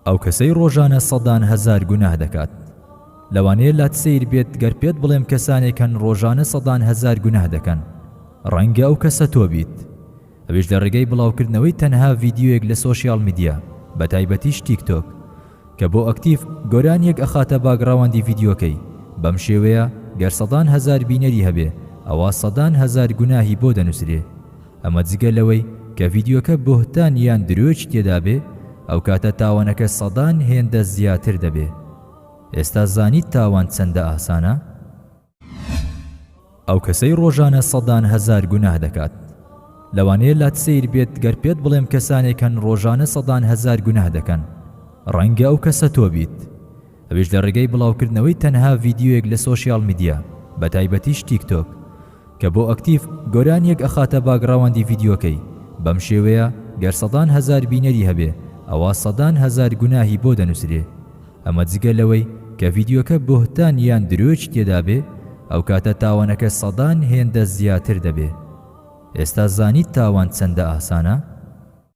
ئەو کەسەی ڕۆژانە سەدان هەزار گوناه دەکات. لەوانەیە لات سەیر بێت گەر پێت بڵێم کەسانێک هەن ڕۆژانە سەدان هەزار گوناه دەکەن. ڕەنگە ئەو کەسە تۆ بیت. ئەویش لە ڕێگەی بڵاوکردنەوەی تەنها ڤیدیۆیەک لە social media بە تایبەتیش تیک تۆک کە بۆ ئەکتیڤ گۆرانیەک ئەخاتە background ی ڤیدیۆکەی بەم شێوەیە گەر سەدان هەزار بینەری هەبێ ئەوا سەدان هەزار گوناهی بۆ دەنوسرێ ئەمە جگە لەوەی کە ڤیدیۆکە بوهتان یان درۆیەکی تێدابێ ئەوکاتە تاوانەکە سەدان هێندە زیاتر دەبێ ئێستا زانیت تاوان چەندە ئاسانە؟ ئەو کەسەی ڕۆژانە سەدان هەزار گوناه دەکات. لەوانەیە لات سەیر بێت گەر پێت بڵێم کەسانێک هەن ڕۆژانە سەدان هەزار گوناه دەکەن. ڕەنگە ئەو کەسە تۆ بیت. ئەویش لە ڕێگەی بڵاوکردنەوەی تەنها ڤیدیۆیەک لە social media بە تایبەتیش تیک تۆک کە بۆ ئەکتیڤ گۆرانیەک ئەخاتە background ی ڤیدیۆکەی بەم شێوەیە گەر سەدان هەزار بینەری هەبێ ئەوا سەدان هەزار گوناهی بۆ دەنوسرێ. ئەمە جگە لەوەی کە ڤیدیۆکە بوهتان یان درۆیەکی تێدابێ ئەوکاتە تاوانەکە سەدان هێندە زیاتر دەبێ. ئێستا زانیت تاوان چەندە ئاسانە؟